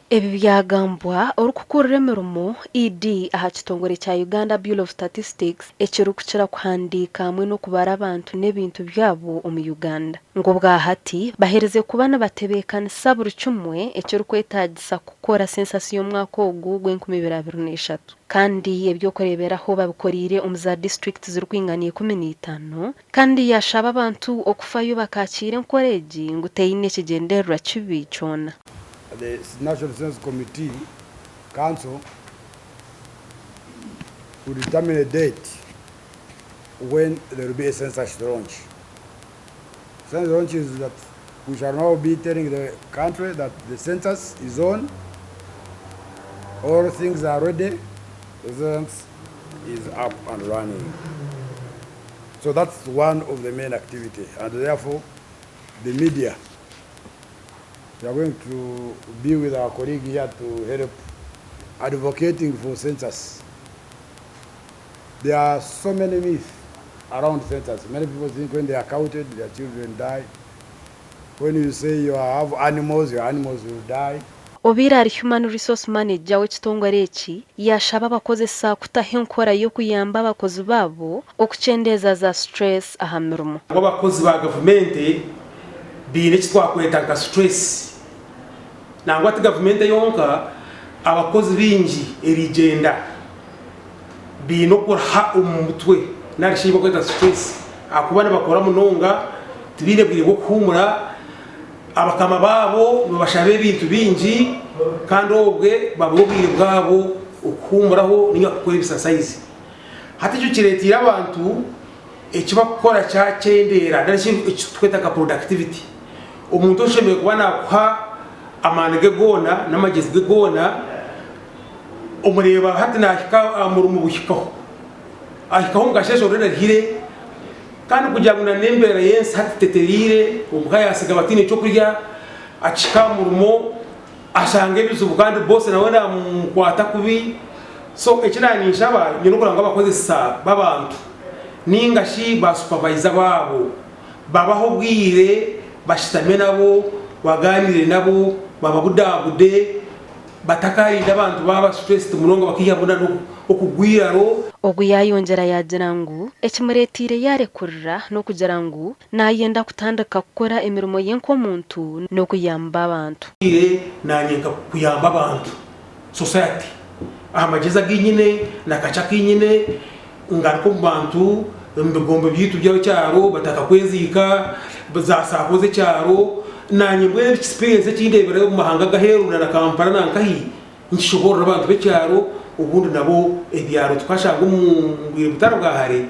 Ebi byagambwa orikukurira emirimo, ED, aha kitongore kya Uganda Bureau of Statistics ekirikukira kuhandiika hamwe n'okubara abantu n'ebintu byabo omu Uganda. Ngu obwahati baherize kuba nibatebeekanisa buri kimwe ekirikwetaagisa kukora sensasi y'omwaka ogu ogw'enkumi ibiri abiri n'eshatu kandi eby'okureeberaho babikoreire omu za disiturikiti zirikwingana 15 kandi yashaba abantu okufayo bakakiira enkora egi ngu teine ekigyendererwa kibi kyona. The National Census Committee Council will determine a date when there will be a census launch. Census launch is that we shall now be telling the country that the census is on, all things are ready, the census is up and running. So that's one of the main activity, and therefore the media, we are going to be with our colleague here to help advocating for census. There are so many myths around census. Many people think when they are counted, their children die. When you say you have animals, your animals will die. Obaire ari Human Resource Manager w'ekitongore eki yashaba abakozesa kutaho enkora y'okuyamba abakozi baabo okukyendeeza za stress aha mirimo. Abakozi ba gavumenti baine eki twakweta nka stress. Nangwa ti gavumenti yonka, abakozi baingi erigyenda baine okuruha omu mutwe nari shi bakweta stress ahakuba nibakora munonga, tibaine bwire bw'okuhuumura, abakama baabo nibabashaba ebintu bingi kandi obwe babura obwire bwabo okuhuumuraho ninga kukora ebisasayizi. Hati ekyo kireetiire abantu eki bakukora kyakyendeera nari shi eki turikweta nka productivity. Omuntu oshemereire kuba naakuha amaani ge goona n'amagyezi ge goona, omureeba hati naahika aha murimo guhikaho. Ahikaho omu kasheeshe already arihire kandi kugira ngu n'embeera y'ensi hati tetereire, omuka yaatsiga bataine ky'okurya, akihika aha murimo ashanga ebizibu kandi boss nawe naamukwata kubi. So eki naaba ninshaba nyine okugira ngu abakozesa b'abantu ninga shi ba supervisor baabo babahe obwire bashutame nabo, bagaaniire nabo, bababudabude batakarinda abantu baaba stressed munonga bakaihamu n'okugwa eiraro. Ogu yaayongyera yaagira ngu ekimureeteire yaarekurira n'okugira ngu naayenda kutandika kukora emirimo ye nk'omuntu n'okuyamba abantu. Naanye nka kuyamba abantu, society, aha magyezi agu nyine n'akakye aku nyine ngaruke omu bantu, omu bigombe byaitu by'ekyaro batakakweziika, za saako z'ekyaro, naanye mbwenu experience eki ndeebire omu mahanga ag'aheeru na Kampala na nkahi nkishoboorora abantu b'ekyaro obundi nabo ebyaro tukashanga omu bwire butari bwa hare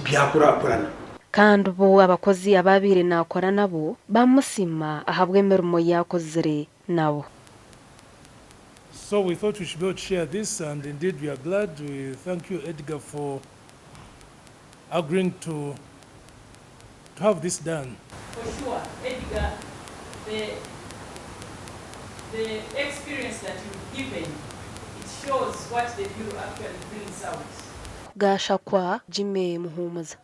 byakurakurana. Kandi bo abakozi ababaire naakora nabo bamusiima ahabw'emirimo yaakozire nabo. So we thought we should be able to share this, and indeed we are glad. We thank you, Edgar, for agreeing to have this done. For sure, Edgar, the experience that you've given, it shows what the Bureau actually brings out. Gashakwa Jimmy Muhumuza.